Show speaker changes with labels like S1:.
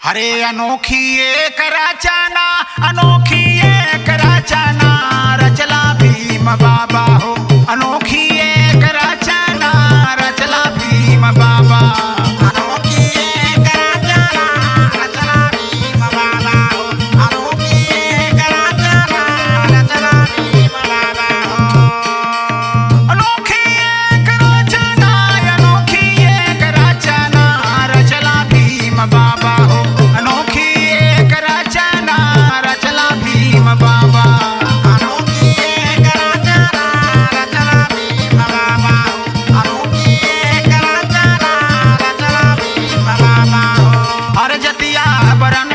S1: अरे अनोखी एक रचना, अनोखी एक रचना रचला भीम बाबा हो। अनोखी एक रचना रचला भीम बाबा।
S2: अनोखी एक रचना रचला भीम बाबा हो। अनोखी एक रचना रचला भीम बाबा हो।
S1: अनोखी एक रचना, अनोखी एक रचना रचला भीम बाबा हो। अनोखी एक रचना रचला भीम बाबा।
S2: अनोखी एक रचना रचला भीम बाबा हो। अनोखी एक रचना रचला भीम बाबा हो।
S1: हर जतिया बरन